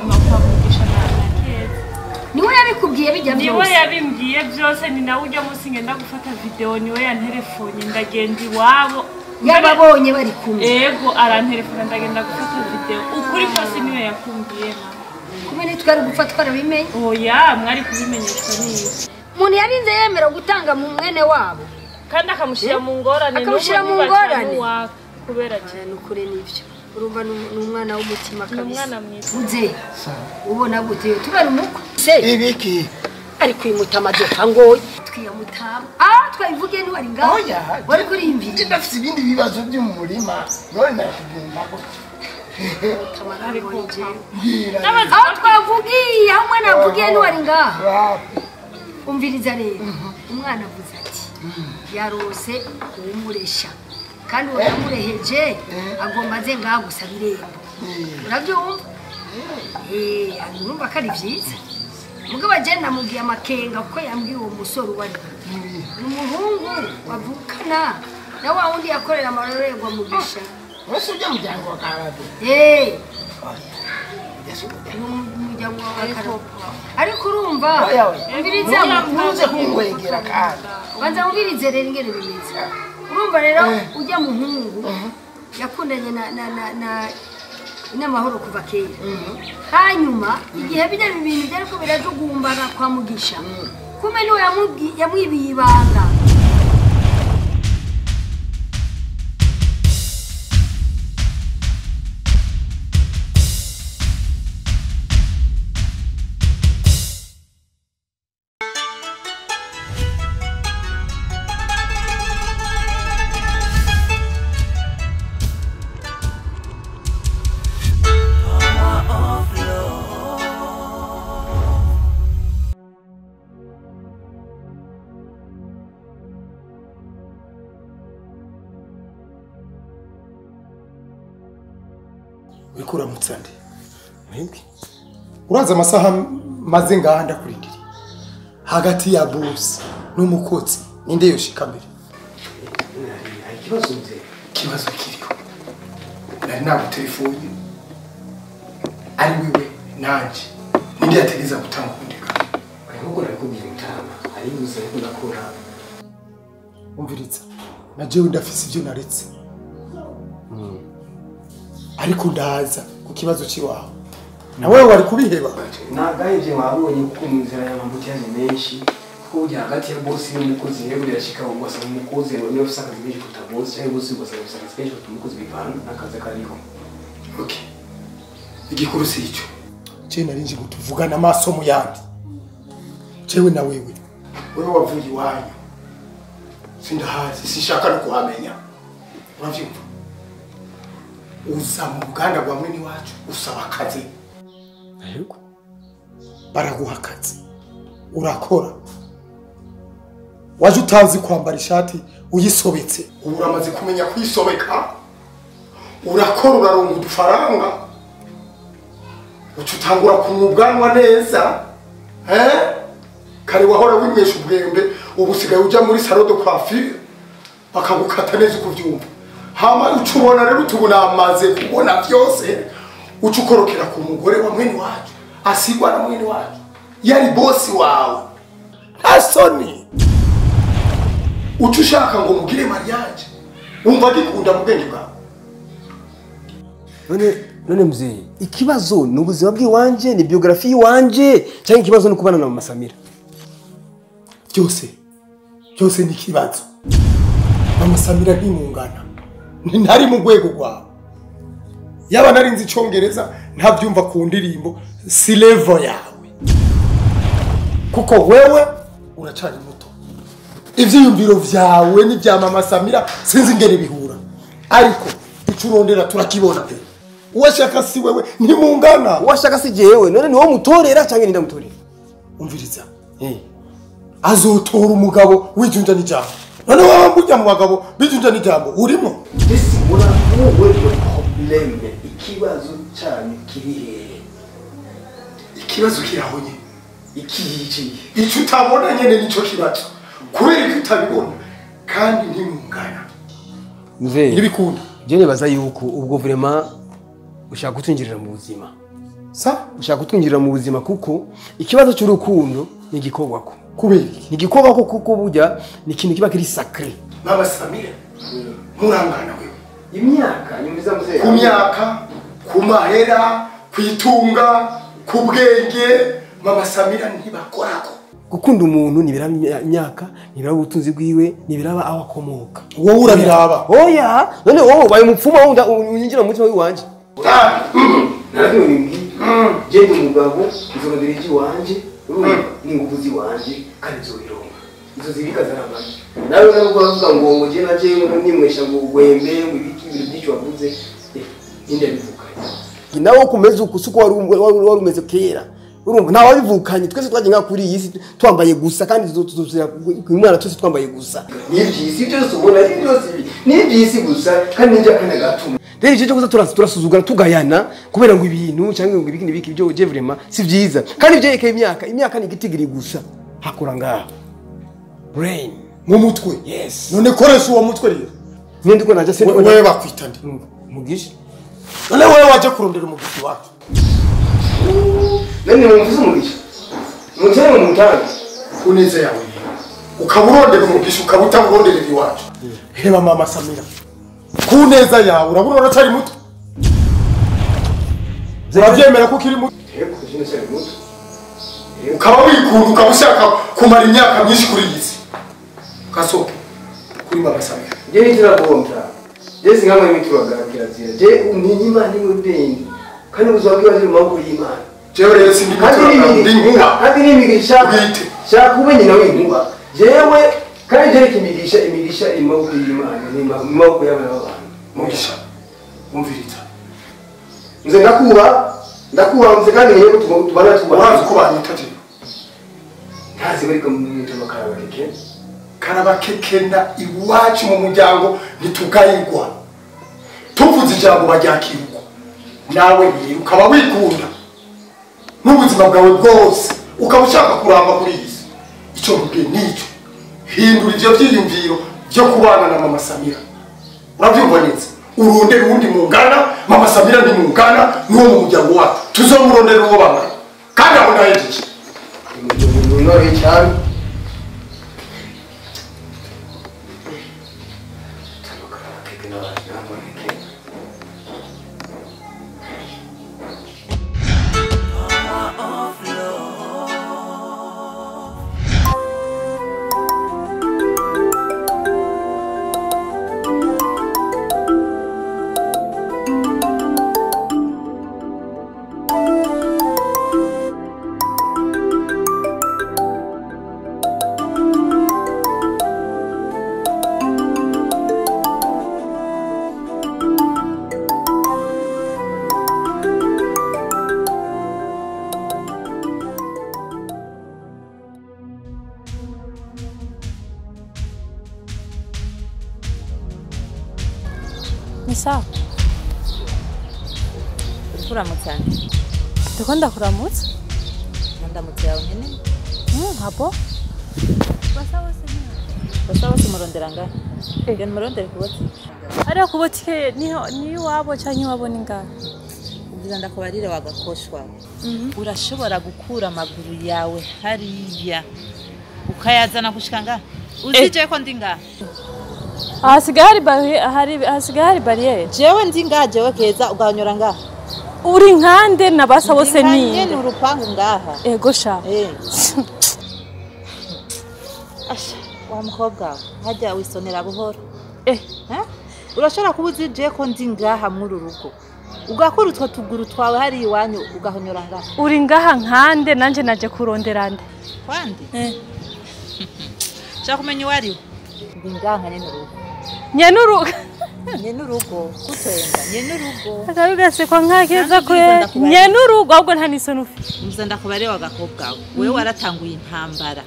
Kwa Mugisha na Keza. Niwe yabikubwiye bijya Niwe byose? Yabimbwiye byose. Ni nawe ujya munsi ngenda gufata video, niwe yanterefonye ndagenda iwabo. Yababonye bari kumwe? Ego, arantelefona ndagenda gufata video. Ukuri kose niwe yakumbwiye, mama. Kumwe ntitwari gupfa twarabimenye? Oya, mwari kubimenyeshwa n'iyi. Umuntu yarinze yemera gutanga mu mwene wabo kandi akamushyira mu ngorane. Akamushyira n'ubu mu ntibacana ngorane. Uwaka kubera ki? Ni ukuri nibyo, urumva ni umwana w'umutima Ni kabisa. umwana mwiza. Uze ubona gute tubera umukwe se? Ibiki? Ariko uyu mutama dupfa ngo twiyamutama, ah, twabivuge ntiwari ngaho. Oya. Wari kuriyumvira. Ndafite ibindi bibazo byo mu murima, none nakugenda gutya. Mutama arangoye jewe. Mbwira. Aho twavugiye, aho umwana yavugiye, ntiwari ngaho. Wapi. Umviriza rero, umwana avuze ati yarose uwumuresha, kandi uwo yamureheje agomba aze ngaha gusaba irembo. Urabyumva? Eh, urumva ko ari byiza. Mugabo agenda namubwiye amakenga, kuko yambwiye uwo musore uwo ari we. Ni umuhungu bavukana na wa wundi yakorera amarorerwa Mugisha. Wese ujya muryango wa Karade? Eh. Oya. Ni umuryango wa Karade, ariko urumva Oya, oya. umviriza. Ntuze kungwegera kandi. Banza wumvirize rero ingene bimeze. Urumva rero, ujya muhungu yakundanye na n'amahoro kuva kera. Hanyuma igihe bijya ibintu byariko birajugumbana kwa Mugisha, kumbe niwe yamwibiye ibanga. Uriko uramutsa nde? Mwebwe uraza amasaha maze ngaha ndakurindiriye. Hagati ya bosi n'umukozi ninde yoshika mbere? Hari ikibazo, mzee? Ikibazo kiriho, nari nagutelefone, ari wewe nanje, ninde yategeza gutanga ukundeka? Nkuko nabikubwiye, mutama, hari gusa ariko ndakora. Umviriza, na jewe ndafise ivyo naretse, ariko ndaza ku kibazo c'iwawe, nawe wari kubiheba. Nagahevye wabonye, kuko mu nzira y'amambutiyaje menshi, kuko burya hagati ya bosi n'umukozi rero birashika ugasanga umukozi niwe ufise akazi kenshi kuruta bosi, canke bosi ugasanga ufise akazi kenshi kuruta umukozi, bivana n'akazi kariho. Okay. Igikuru si icyo. Je nari nje ngo tuvugane amaso mu yandi. Jewe na wewe. Wewe wavuye iwanyu. Sindahazi, sinshaka no kuhamenya. Uravyumva? Uza mu ruganda rwa mwene wacu usaba akazi. Yego. Baraguha akazi. Urakora. Waje utazi kwambara ishati uyisobetse. Ubu uramaze kumenya kuyisobeka. Urakora, uraronga udufaranga. Uca utangura kunywa ubwanwa neza. Eh? Kare wahora winywesha ubwembe, ubu usigaye uja muri salon de coiffure bakagukata neza uko uvyumva. Hama uca ubona rero utubona amaze kubona vyose, uca ukorokera ku mugore wa mwene wacu, asigwa na mwene wacu. Yari bosi wawe. Nta soni. Uca ushaka ngo mugire mariage. Wumva gikunda mu bwenge bwawe? None mzee, ikibazo ni ubuzima bw'iwanje, ni biographie y'iwanje, canke ikibazo ni kubana na mama Samira? Byose byose ni ikibazo. Mama Samira ntimungana, ntari mu rwego rwawe. Yaba nari nzi icyongereza ntabyumva ku ndirimbo, si level yawe, kuko wewe uracari muto. Ivyiyumviro vyawe n'ibya mama Samira sinzi ingene bihura, ariko icyo urondera turakibona pe. Uwashaka si wewe, ntimungana. Uwashaka si jewe, none ni wowe mutorera canke ni ndamutorera? Umviriza, Eh. azotora umugabo w'ijunja n'ijambo. None wowe mburya mu bagabo b'ijunja n'ijambo urimo? Ese ubona wowe le problème, ikibazo cyanyu kiri hehe? Ikibazo kiraho nyine. Ikihe? Icyo utabona nyine nicyo kibazo, kubera ko utabibona kandi ntimungana. Mzee, ntibikunda. je nibaza yuko ubwo vraiment ushaka kutwinjirira mu buzima. Sa ushaka kutwinjirira mu buzima kuko ikibazo cy'urukundo ni igikorwako. Kubera iki? Ni igikorwako kuko burya ni ikintu kiba kiri sacré. Mama Samira murangana wewe. Imyaka nyumviza mzee. Ku myaka, ku mahera, kwitunga, ku bwenge, Mama Samira ntibakorako. Gukunda umuntu nibiraba imyaka, nibiraba ubutunzi bwiwe, nibiraba aho akomoka. Wowe urabiraba. Oya, none wowe ubaye umupfumu aho unyinjira mu mutima w'iwanje. Navyo bimbwiye. Je ndi umugabo, nzorondera iby'iwanje, urumva n'inguvu z'iwanje kandi nzobironka. Izo zibika zaramanye. Nawe nabwo uravuga ngo je na je nimwesha ngo gwembe ngo ibiki ibintu byinshi wavuze, ninde yabivukanye? Nawe ukomeze uko suko wari umeze kera. Urumva nta wabivukanye, twese twaje nka kuri iyi si twambaye gusa kandi tuzuzira umwana twese twambaye gusa. N'ibyisi byose ubona ari byose ibi. N'ibyisi gusa kandi n'ibyo akana gatuma. Rero icyo cyo turasuzugana tugayana kubera ngo ibintu cyangwa ngo ibiki n'ibiki byo je vraiment si byiza. Kandi byerekeye imyaka, imyaka ni igitigiri gusa. Hakora ngaha. Brain mu mutwe. Yes. None koresha uwo mutwe rero. Ninde ndiko naje se wewe bakwita ndi. Mugisha. None wewe waje kurondera umugisha wacu. None mumvuze umugisha. Muteye mu mutangi. Kuneze yawe. Ukaburondera umugisha ukabutaburonderera iwacu. Heba Mama Samira. Kuneza yawe urabona uracari muto. Uravyemera ko ukiri muto? Yego, je ndacyari muto. Ukaba wikunda ukaba ushaka kumara imyaka myinshi kuri iyi si. Kasoke kuri Mama Samira. Je nitiragonta. Je singamwe imituraga kirazira. Je untinye Imana imwe ndende. Kandi uzabwiwa ziri mu maboko y'Imana. Jewe rero sindi mutura ndi nkuba. Kandi n'imigisha shaka ube nyina w'inkuba. Jewe kandi jereka imigisha imigisha iri mu maboko y'Imana ni mu maboko y'abana b'abantu. Mugisha umviriza. Nze ndakuba mze kandi ngiye tubana tuba. Urazi ko banyita je. Ntazi bariko mwituma karabakeke. Karabakekena iwacu mu muryango ntitugayigwa. Tuvuze ijambo baryakirwa. Nawe rero ukaba wikunda n'ubuzima bwawe bwose ukaba ushaka kuramba kuri iyi si. Icyo nkubwiye nicyo, hindura ivyo vyiyumviro vyo kubana na Mama Samira. Uravyumva neza? Urondera uwundi mungana, Mama Samira ni mungana n'uwo mu muryango wacu. Tuzomurondera uwo bangana. Kandi aho ndahejeje. Nore cyane. Ni sawa. Kuramutsa. Ndiko ndakuramutsa. Ndamutse yawe nyene. Hapo. Basa bose murondera ngaha. Yo murondera kubotike. Ariya kubotike niho ni wabo canke wabo ni ngaha. Ubwiza ndakubarire wagakoshwa. Urashobora gukura amaguru yawe hariya ukayazana gushika ngaha. Uzije ko ndi ngaha. Hasigaye hari barriere. Jewe ndi ngaha jewe keza ugahonyora ngaha. Uri nkande nabasa bose ni. Nyene urupangu ngaha. Ego sha. Asha, wa mukobwa hajya wisonera buhoro. Urashobora kuba uzije ko ndi ngaha muri urugo. Ugakura utwo tuguru twawe hari iwanyu ugahonyora ngaha. Uri ngaha nkande nanje naje kurondera nde. Kwande? Shaka kumenya uwariwe. Ndi ngaha nyene urugo. Nyenurugo. Nyenurugo kutenga nyenurugo. Akaruga kwa nkakeza kwe. Nyenurugo ahubwo nta nisoni ufite. Muza ndakubare wagakobwa wewe waratanguye intambara.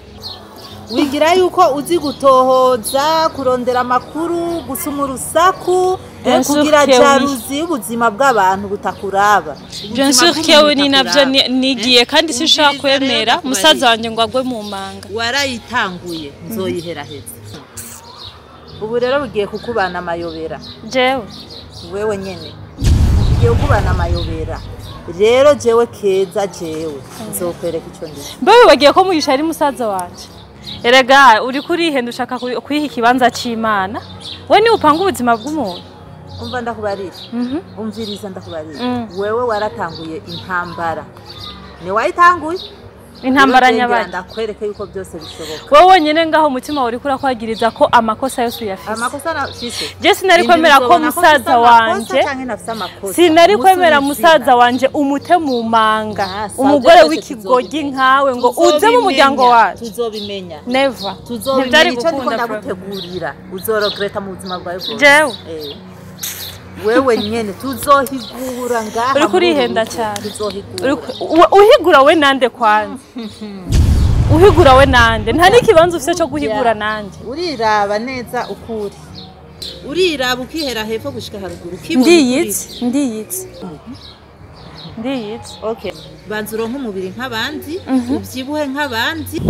Wigira yuko uzi gutohoza kurondera amakuru gusuma urusaku kugira jaruzi y'ubuzima bw'abantu butakuraba. Bien sûr que ni navyo nigiye kandi sinshaka kwemera musaza wanje ngo agwe mu manga. Warayitanguye nzoyiheraheza. Ubu rero bugiye kukubana amayobera. Jewe wewe nyene ugiye kukubana amayobera. Rero jewe Keza jewe nzokwereka ico ndi. Mbewe bagiye ko Mugisha ari musaza wanje. Erega uri kurihenda ushaka kwiha ikibanza c'Imana. We ni upanga ubuzima bw'umuntu. Umva ndakubarira. Umviriza ndakubarira. Wewe waratanguye intambara. Ni wayitanguye? Intambara nyabaye. Ndakwereke yuko byose bishoboka. Wowe wonyene ngaho umutima uri kurakwagiriza ko amakosa yose uyafise. Amakosa nafise. Je sinari kwemera ko musaza wanje. Sinari kwemera musaza wanje umute mu manga. Umugore w'ikigogi nkawe ngo uze mu muryango wacu. Tuzobimenya. Never. Tuzobimenya icyo ndiko ndagutegurira. Uzorogreta mu buzima bwawe bwose. Jewe. Wewe nyene tuzohigura ngaha. Uri kurihenda cyane. Tuzohigura. Uhigura we nande kwanza. Uhigura we nande. Nta nikibanza ufise cyo guhigura nande. Uriraba neza ukuri. Uriraba ukihera hepfo gushika haruguru. Ndiyitse, ndiyitse. Ndiyitse. Okay. Banza uronke umubiri nk'abandi, ubyibuhe nk'abandi.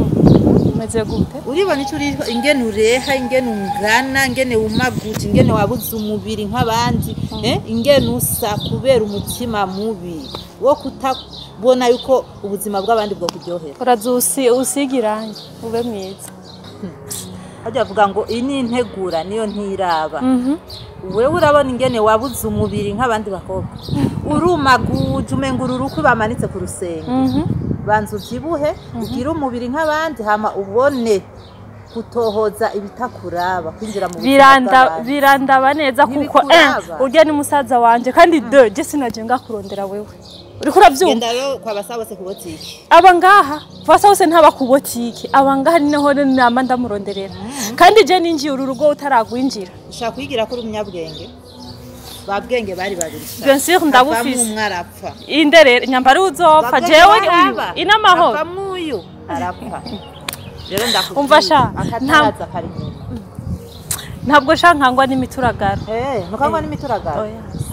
Umeze gute? Uribona icyo uri ingene ureha, ingene ungana, ingene umaguje, ingene wabuze umubiri nk'abandi, ingene usa kubera umutima mubi wo kutabona yuko ubuzima bw'abandi bwo kuryohera. Urazusi usiga irangi ube mwiza. Hajya avuga ngo iyi ni integura niyo ntiraba. Wewe urabona ingene wabuze umubiri nk'abandi bakobwa. Urumaguje umenga ururukwi bamanitse ku rusenge. Banza ubyibuhe ugire umubiri nk'abandi hama ubone kutohoza ibitakuraba kwinjira mu biranda birandaba neza kuko urya ni musaza wanje kandi de je sinaje ngakurondera wewe uriko uravyumva. Genda rero kwa Basabose ku botike. Aba ngaha Basabose ntaba ku botike, aba ngaha niho nama ndamuronderera. Kandi je ninjiye uru rugo utaragwinjira. Ushaka kwigira kuri umunyabwenge. Babwenge bari babiri. Bien sûr ndabufise. Umwe arapfa. Inde nyambara uzopfa jewe ina mahoro. Apfa arapfa. Rero ndakubwira. Umva sha akataraza kari nyuma. Ntabwo sha nkangwa n'imituragaro. Ntukangwa n'imituragaro.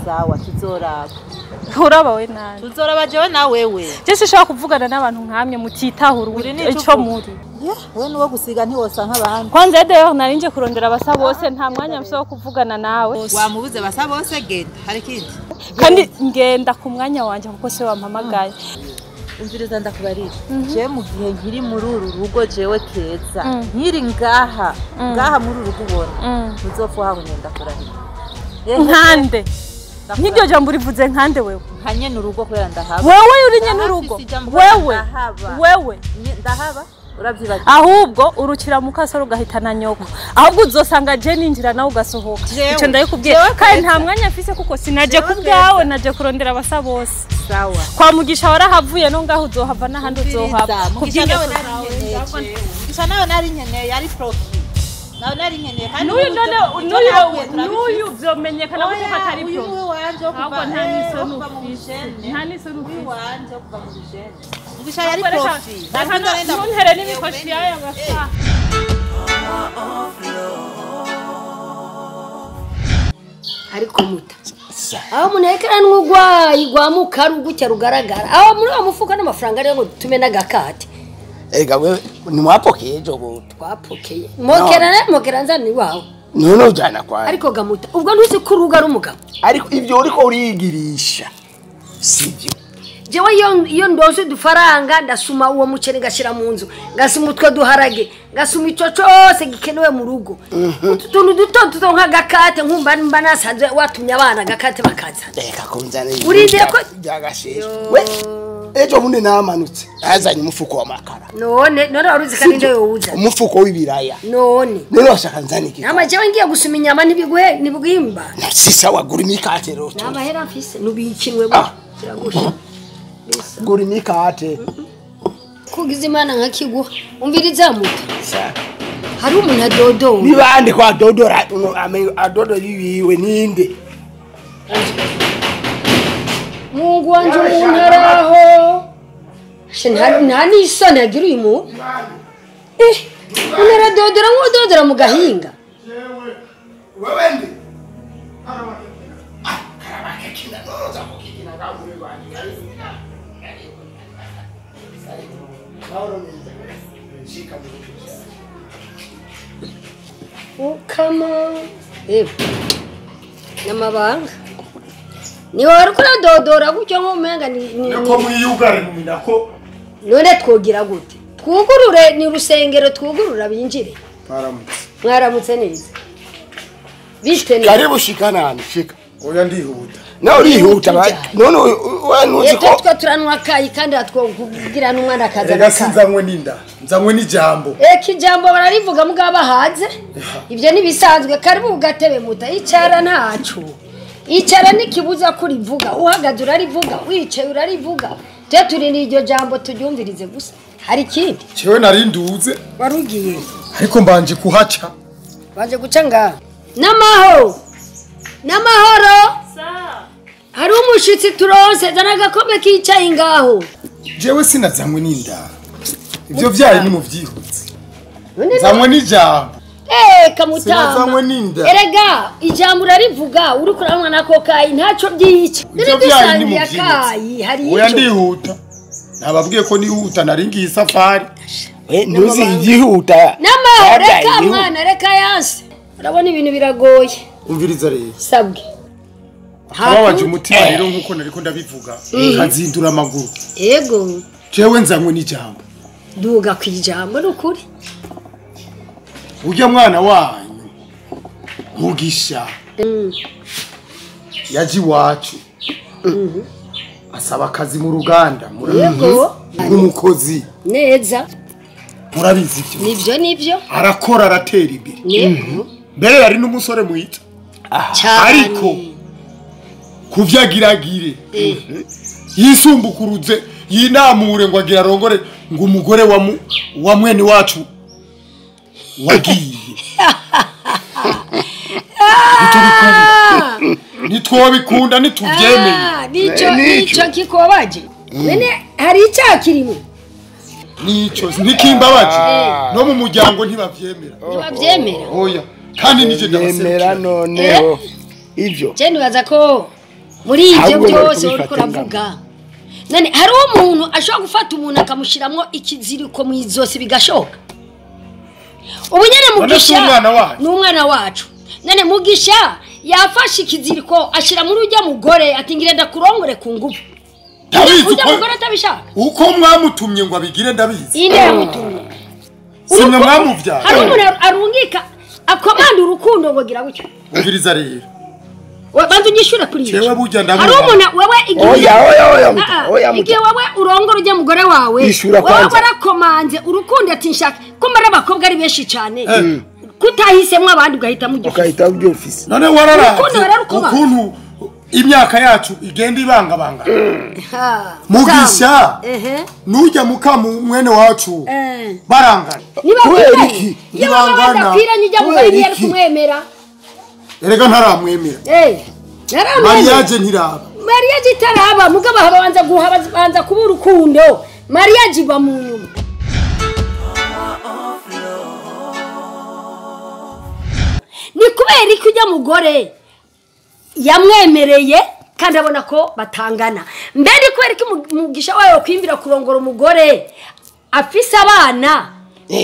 Sawa tuzoraba. Uraba we nani? Tuzoraba jewe na wewe. Je sishaka kuvugana n'abantu nkamye mutitahura ico muri. We nuwo gusiga ntiwosa nk'abandi. Kwanza rero narinje kurondera Basabose nta mwanya mfise wo kuvugana nawe. Wamubuze Basabose genda hari kindi. Kandi ngenda ku mwanya wanje kuko se wampamagaye. Umviriza ndakubarira. Je mu gihe nkiri muri uru rugo jewe Keza. Nkiri ngaha, ngaha muri uru rugo ubona. Muzopfa haho ndakurahira. Nkande. Nk'iryo jambo urivuze nkande wewe. Nka nyene urugo kubera ndahaba. Wewe uri nyene urugo. Wewe. Wewe ndahaba. Uravyibagiye. Ahubwo urukira mukasoro ugahitana nyoko. Ahubwo uzosanga je ninjira nawe ugasohoka. Ico ndayikubwiye. Kandi nta mwanya mfise kuko sinaje kubwawe naje kurondera Basabose. Sawa. Kwa Mugisha warahavuye no ngaho uzohava n'ahandi uzohava. Mugisha nawe nari nkeneye ari profi. Nawe nari nkeneye kandi n'uyu none n'uyu vyomenyekana ko atari profi. Uyu wanje wo kuva nta n'isoni ufise. Nta n'isoni ufise. Uyu wanje wo kuva mu bijene. Mugisha yari profi. Ntuntere n'imikoshi y'aya masaha. Ariko muta. Aho munekera n'ugwayi gwa mukaru gutya rugaragara. Aho muri wa mufuka n'amafaranga rero ngo dutume n'agakate. Ega wewe ni mwapokeye ejo buto. Twapokeye. Mokera mokera nzani wawe. None ujana kwa. Ariko gamuta ubwo ntuzi ko uruga ari umugabo. Ariko ivyo uriko urigirisha. Sivyo. Jewe iyo ndose dufaranga ndasuma uwo mucere ngashira mu nzu, ngasuma utwo duharage, ngasuma ico cose gikenewe mu rugo. Utuntu duto duto nk'agakate nkumva mba nasanze watumye abana agakate bakaza. Reka kunzana. Urindire ko byagasheshe. We ejo bundi namanutse azanye umufuko w'amakara. None none waruzi kandi ndo yowuza. Umufuko w'ibiraya. None. None washaka nzana iki? Nama jewe ngiye gusuma inyama nibiguhe nibugimba. Sisa wagura imikate rero. Namahera mfise nubikinwe kiragusha. Gura imikate. Kugiza Imana nkakiguha. Umviriza muto. Hari umuntu adodora. Nibande kwa dodora adodo yiwiwe ninde? Mungu wanje umuntu araho. Nta n'isoni agira uyu muntu. Umuntu aradodora nk'udodora mu gahinga. Wewe ndi. Ukama. Namabanga. Ni wari kuradodora gutyo nk'umenga ni niko mwiyugare mu minako. None twogira gute? Twugurure ni rusengero twugurura binjire. Mwaramutse. Mwaramutse neza. Bite ni? Karibu shikana shika. Oya ndihuta. Na urihuta none wanuzi ko twe turanwa kayi kandi atwokugira n'umwana akaza. Ega sinzanywe ninda. Nzanywe n'ijambo. Eki jambo bararivuga mugaba haze. Ibyo nibisanzwe karibu gatebe muta icara ntacu. Icara nikibuza kurivuga uhagaze urarivuga wicaye urarivuga. Twe turi n'iryo jambo turyumvirize gusa. Hari ikindi? Cyewe narinduze. Warugiye. Ariko mbanje kuhaca. Banje guca nga. Namaho. Namahoro. Hari umushitsi turonse zana agakombe kicaye ngaho. Jewe sinazanywe n'inda. Ibyo byaye ni mu byihutse. Nzanywe n'ijambo. Kamutama. Sinazanywe n'inda. Erega ijambo urarivuga uri kuranwa nako kayi ntaco byica. Ibyo byaye ni mu byihutse. Hari ico. Oya ndihuta. Nababwiye ko nihuta naringiye isafari. Ntuzi igihuta. Namahoro reka mwana reka yanse. Urabona ibintu biragoye. Umviriza rero. Sabwe. Ababaje umutima rero nkuko nariko ndabivuga nkazindura amaguru. Yego. Jewe nzanywe n'ijambo. Duga kwijambo nukuri. Urya mwana wanyu Mugisha. Yaji wacu. Asaba akazi mu ruganda Yego. Nk'umukozi. Neza. Murabizi ibyo. Nivyo nivyo. Arakora aratera imbere. Yego. Mbere yari n'umusore mwita. Ariko kuvyagiragire yisumbukuruze yinamure ngo agira arongore ngo umugore wa mwene wacu wagiye. Nitwobikunda nituvyemeye. Nico kikobaje. Nene hari icyakirimo. Nico nikimbabaje no mu muryango ntibavyemera. Ntibavyemera. Oya kandi nije ndabaserukira noneho ivyo. Je nibaza ko muri ibyo byose uriko uravuga. None hari umuntu ashobora gufata umuntu akamushiramwo ikiziriko mu izosi bigashoka. Ubu nyene Mugisha n'umwana wacu. None Mugisha yafashe ikiziriko ashira muri ujya mugore ati ngira ndakurongore ku ngufu. Ujya mugore atabishaka. Uko mwamutumye ngo abigire ndabizi. Inde yamutumye. Simwe mwamuvyara. Hari umuntu arungika akomanda urukundo ngo gira gutyo. Umviriza rero. Banza unyishure kuri ibyo. Jewe burya ndabona. Hari umuntu wewe igihe Oya igihe wewe urongora ujya mugore wawe. Wewe warakomanze urukundo ati nshaka ko mara abakobwa ari benshi cyane. Kutahisemwe abandi ugahita mu gihe. Ukahita ugifise. None warara. Ukuntu imyaka yacu igenda ibangabanga. Mugisha. Nujya mukamu mwene wacu. Barangana. Kubera iki? Nibangana. Ujya mugore yari kumwemera. Erega ntaramwemera. Ntaramwemera. Mariage ntiraba. Mariage itaraba mugabo habanza guhabanza kuba urukundo. Mariage iba mu nyuma. Ni kubera iki ujya mugore yamwemereye kandi abona ko batangana. Mbe ni kubera iki Mugisha wayo kwimvira kurongora umugore afise abana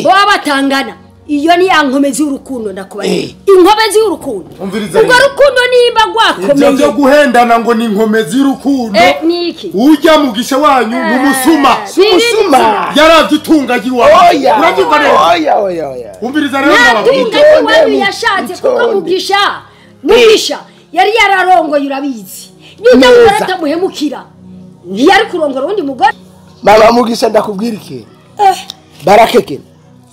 bo batangana. Iyo ni ya nkomezi y'urukundo ndakubaye. Inkomezi y'urukundo. Ubwo rukundo nimba gwakomeye. Ibyo guhendana ngo ni inkomezi y'urukundo. Ni iki? Ujya Mugisha wanyu n'umusuma. Umusuma. Yaravyitunga yiwawe. Uravyumva rero? Oya. Umviriza rero ndababwira. Tunga yiwanyu yashatse kuko Mugisha yari yararongoye urabizi. Nujya mugore atamuhemukira. Ntiyari kurongora undi mugore. Mama Mugisha ndakubwira iki? Barakeke.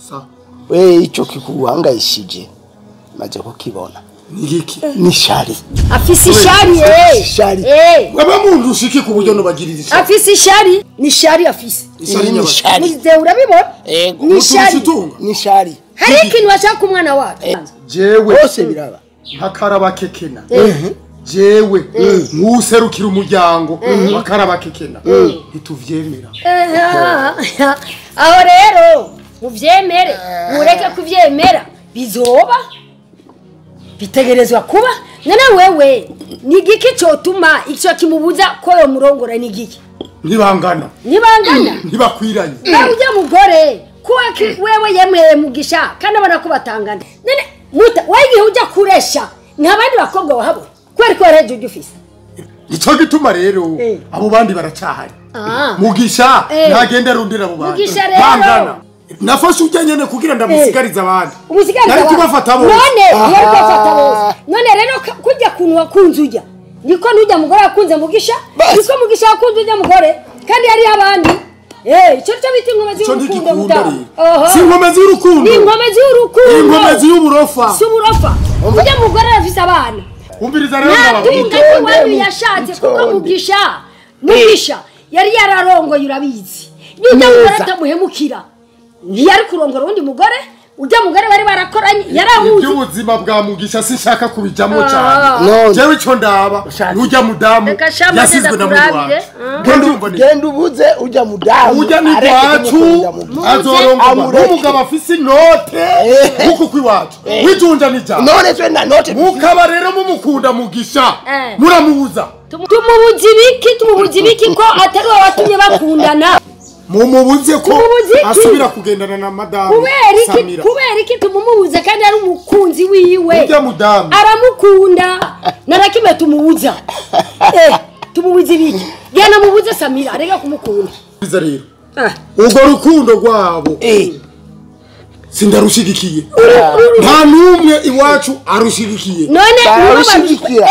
Sa. We ico kikuhangayishije maze kukibona nigiki ni shari afise ishari shari waba muntu ushiki ku buryo nobagirira ishari afise ishari ni shari afise ishari muze urabibona ni shari ni shari hari ikintu bashaka umwana wacu jewe bose biraba nkakarabakekena jewe nkuserukira umuryango bakarabakekena ntituvyemera aho rero muvyemere mureke kuvyemera bizoba bitegerezwa kuba none wewe ni giki cyotuma icyo kimubuza ko yo murongora ni giki nibangana ntibakwiranye nawe ujya mugore kuwa wewe yemeye Mugisha kandi abona ko batangana none muta wewe igihe ujya kuresha ntabandi bakobwa wahabona kweri ko reje ujya ufise Nico gituma rero abo bandi baracahari. Mugisha ntagenda arondera abo bandi. Bangana. Nafashe ujya nyene kugira ndamusigariza abandi. Umusigariza. Nari kubafata bose. None yari kubafata bose. None rero kujya kuntu wakunze ujya. Niko nujya mugore yakunze Mugisha, niko Mugisha yakunze ujya mugore kandi yari abandi. Ico cyo bita inkomezi y'urukundo mutaho. Si inkomezi y'urukundo. Ni inkomezi y'urukundo. Inkomezi y'uburofa. Si uburofa. Ujya mugore afise abana. Umviriza rero ndababwira. Ntabwo yashatse kuko Mugisha yari yararongoye urabizi. Nujya mugore atamuhemukira. Ntiyari kurongora undi mugore, ujya mugore bari barakoranye yaramuzi. Iby'ubuzima bwa Mugisha sinshaka kubijyamo cyane. Jewe ico ndaba nujya mudamu yasizwe na mugore. Genda ubuze ujya mudamu. Ujya ni kwacu azorongora umugabo afise inote kuko kwiwacu. Wijunja nijana. None twe na note. Mukaba rero mumukunda Mugisha. Muramubuza. Tumubuza ibiki ko atari wabatumye bakundana. Mumubuze ko asubira kugendana na madamu Samira. Kubera iki tumumubuza kandi ari umukunzi wiwe. Ujya mudamu aramukunda narakime tumubuza. Tumubuza ibiki? Gena mubuze Samira areka kumukunda. Biza rero. Ugo rukundo rwabo. Sindarushigikiye. Nta numwe iwacu arushigikiye. None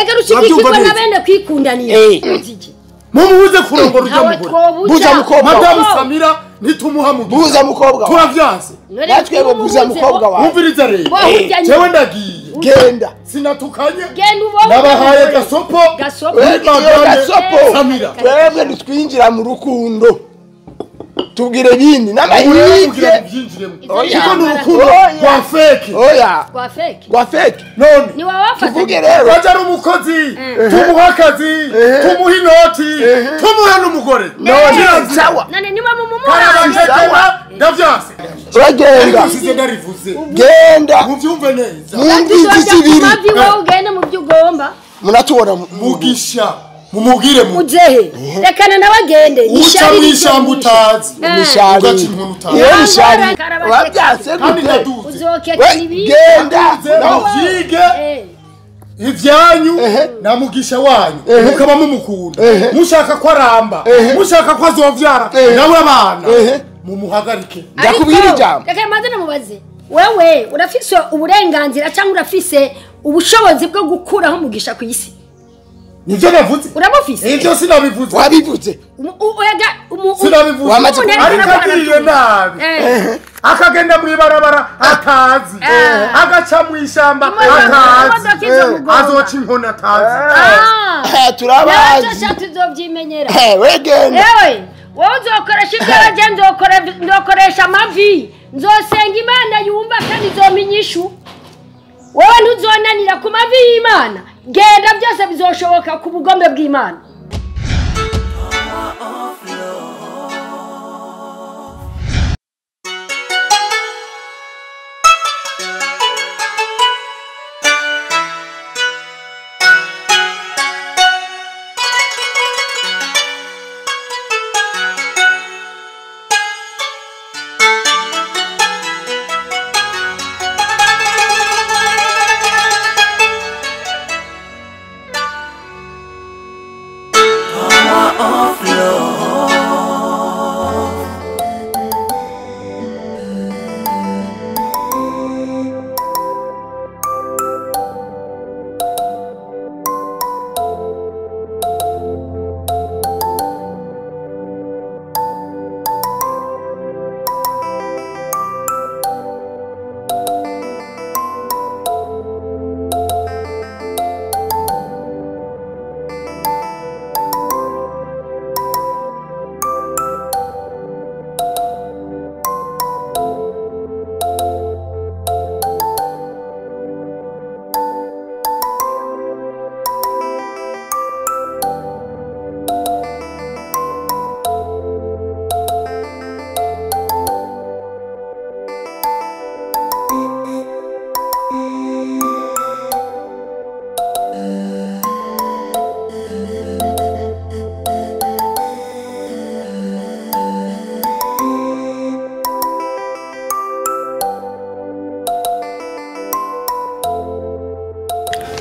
ega rushigikirwa na bene kwikundanira. Mumubuze kurongora ujya mugore. Buza mukobwa. Madamu Samira nitumuha Mugisha. Buza mukobwa. Turavyanse. Natwe bo buza mukobwa wawe. Umviriza rero. Jewe ndagiye. Genda. Sinatukanye. Genda ubo. Nabahaye gasopo. Gasopo. Gasopo. Samira. Twebwe dutwinjira mu rukundo. Tubwire bindi n'amahirwe. Oya. Kuko n'urukundo rwa fake. Oya. Rwa fake. Rwa fake. None. Ni wawafata. Tuvuge rero. Waje ari umukozi. Tumuha akazi. Tumuha inoti. Tumuha n'umugore. None sawa. None niba mumumuha. Sawa. Ndavyanse. Uragenda. Size ndarivuze. Genda. Muvyumve neza. Mwumvise ibiri. Mavi wowe ugende mu byo ugomba. Munatubona Mugisha. Mumugire mu muzehe rekana nabagende uca mwishamba utazi ugaca inkono utazi iyo nishari wabyanse gute uzokeka nibi genda navyige ivyanyu na Mugisha wanyu mukaba mumukunda mushaka ko aramba mushaka ko azovyara nawe abana mumuhagarike. Ndakubwira ijambo reka maze namubaze wewe urafise uburenganzira cyangwa urafise ubushobozi bwo gukuraho Mugisha ku isi? Nivyo navuze. Uramufise? Ivyo sinabivuze. Wabivuze. Sinabivuze. Ariko agiriye nabi. Akagenda mw'ibarabara atazi. Agaca mw'ishamba atazi. Azoca inkono atazi. Turabazi. Naco tuzovyimenyera. Wegenda. Ewe, wowe uzokoresha ibyo nzokoresha amavi. Nzosenga Imana yumva kandi izompa inyishu. Wowe ntuzonanira ku mavi y'Imana. Genda byose bizoshoboka ku bugombe bw'Imana.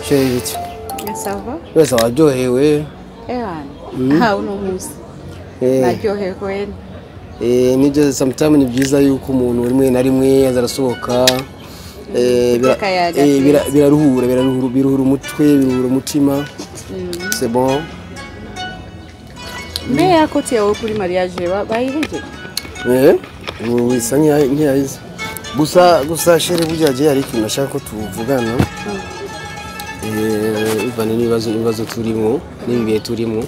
Chérie, Ça va? Wese waryohewe. Ewana ha uno munsi naryohewe kweli. Nibyo sometimes ni byiza yuko umuntu rimwe na rimwe azarasohoka biraruhura biruhura umutwe biruhura umutima. C'est bon. Mbe yakoti yawe kuri mariage bayiheje? Bisa nkiyahize. Gusa chérie burya je hari ikintu nashaka ko tuvugana. Ivane n'ibibazo turimo n'ibihe turimo.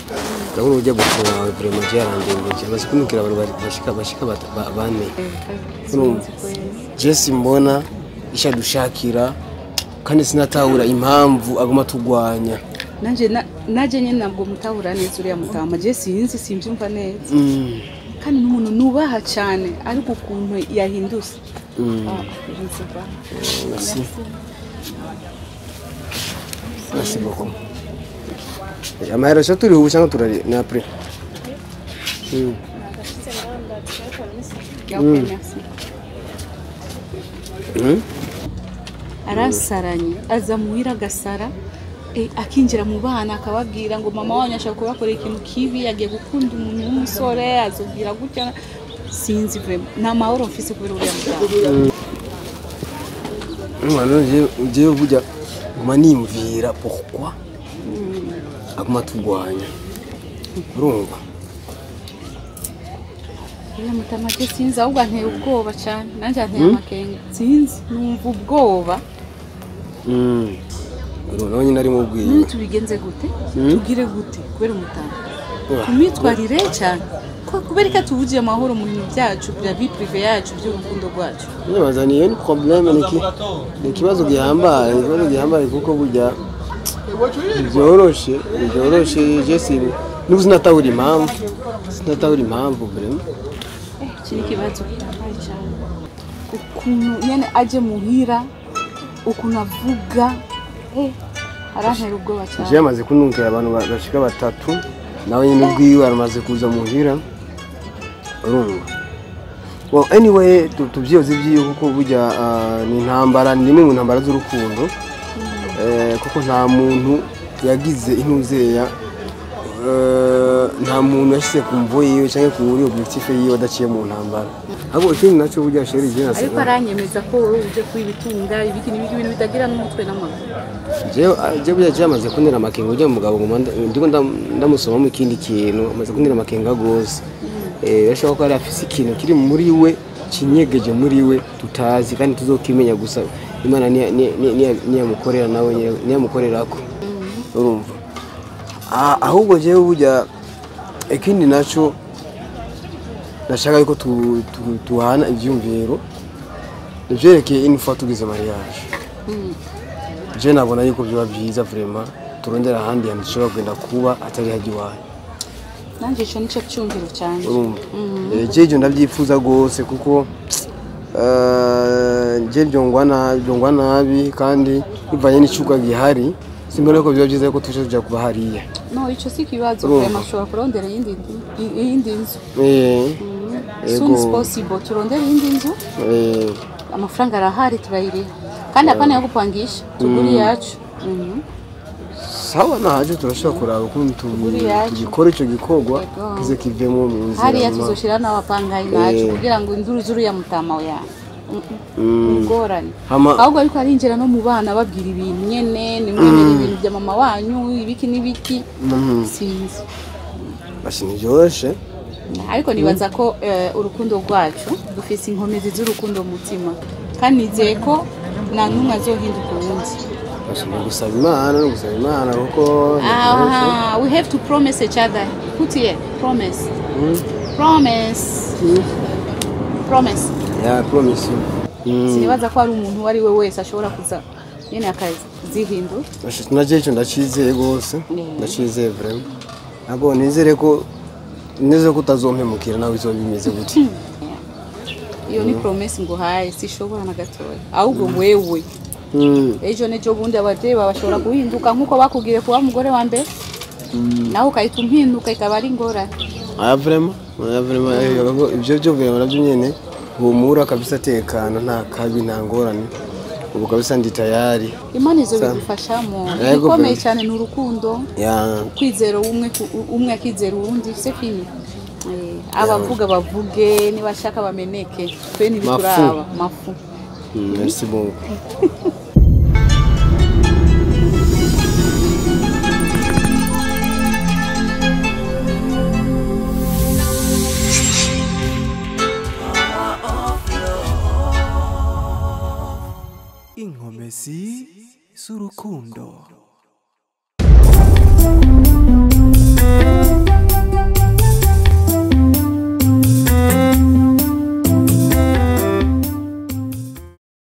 Ndabona ujya gukora vraiment byarandembeje. Amaze kunukira abantu bashika bane. Jesse mbona ishadushakira kandi sinatahura impamvu aguma tugwanya. Naje nyene ntabwo mutahura neza uriya mutama. Jesse sinzi simbyumva neza. Kandi n'umuntu nubaha cyane ariko ukuntu yahindutse. Merci. Merci beaucoup. Amahera cyo turi ubu cyangwa turari na après. Merci. Arasaranye aza muhira agasara akinjira mu bana akababwira ngo mama wanyu ashaka kubakorera ikintu kibi yagiye gukunda umuntu w'umusore azubwira gutya sinzi vraiment nta mahoro mfise kubera uriya mugabo. Mwana je burya nguma nimvira pourquoi aguma tugwanya urumva uriya mutama je sinzi ahubwo anteye ubwoba cyane nanje anteye amakenga sinzi numva ubwoba. Urabona nyine ari mu bwiye. Tubigenze gute? Tugire gute kubera umutama? Kumwitwarire cyane. Kubera ko tubugiye amahoro mu bintu byacu bya vie privée yacu by'urukundo rwacu. Nibaza ni une problème niki? Ni ikibazo gihambaye, kuko burya byoroshe Jesse n'ubu sinatahura impamvu vraiment. Iki ni ikibazo gihambaye cyane. Ukuntu nyene aje muhira ukuntu avuga arantera ubwoba cyane. Je amaze kunukira abantu bashika batatu nawe nyine ubwiwe aramaze kuza muhira urumva. Well anyway tubyiyoze byiyo kuko burya ni intambara ni imwe mu ntambara z'urukundo kuko nta muntu yagize intuzeya nta muntu yashyize ku mvo yiwe cyangwa ku muri objectif yiwe adaciye mu ntambara. Ahubwo ikindi nacyo burya chérie je nase. Ariko aranyemeza ko wowe uje kwibitunga ibiki n'ibiki ibintu bitagira n'umutwe n'amaguru. Je burya je amaze kuntera amakenga ujya mu mugabo ngo ndiko ndamusomamo ikindi kintu amaze kuntera amakenga gose. Birashoboka ko ari afise ikintu kiri muri we kinyegeje muri we tutazi kandi tuzokimenya gusa Imana niyamukorera nawe niyamukorerako. Urumva. Ahubwo jewe burya ikindi naco nashaka yuko tuhana ivyumviro nivyerekeye une fois tugize mariage. Je nabona yuko byoba byiza vraiment turondera ahandi hantu dushobora kugenda kuba atari hajya iwanyu. Nanje ico nico cyumviro cyanje. Urumva. Jeje ndavyifuza gose kuko je byongwa nabi kandi bivanye n'icuka gihari simbona ko byoba byiza ko tuje tuja kuba hariya. No ico si kibazo vraiment ushobora kurondera iyindi nzu. Soon as possible turondera iyindi nzu. Amafaranga arahari turayiriha. Kandi apana yo gupangisha tuguri yacu. Sawa naje turashobora kuraba ukuntu tugikora ico gikorwa kize kivemo mu nzira. Hariya tuzoshira n'abapangayi nacu kugira ngo induru zuru ya mutama ya. Ngorane. Ahubwo ariko arinjira no mu bana babwira ibintu nyene nimwemera ibintu bya mama wanyu ibiki n'ibiki. Sinzi. Basi nivyoroshe. Ariko nibaza ko urukundo rwacu dufise inkomezi z'urukundo mutima. Kandi nizeye ko nta numwe azohinduka uwundi. Gusaba Imana kuko we have to promise each other. Put here promise. Promise. Promise. Yeah, promise. Sinibaza ko ari umuntu uwo ari we wese ashobora kuza nyene akazihindura. Naje ico ndacizeye gose. Ndacizeye vraiment. Ntabwo nizere ko neze ko utazompemukira nawe izo bimeze gute. Iyo ni promesse nguhaye sishobora na gatoya. Ahubwo wewe ejo nejo bundi abavyeyi bashobora guhinduka nkuko bakubwiye kuba mugore wa mbere. Nawe ukahita umpinduka ikaba ari ingorane. Aya vraiment ibyo byo vraiment navyo nyene humura kabisa tekana nta kabi nta ngorane. Ubu kabisa ndi tayari. Imana izo Sa- bidufashamo. Yego, Igikomeye pe. cyane ni urukundo, Ya. kwizera umwe umwe akizera uwundi, c'est fini. Abavuga bavuge, nibashaka bameneke, twe ntibituraba mafu. Merci beaucoup. Inkomezi z'urukundo.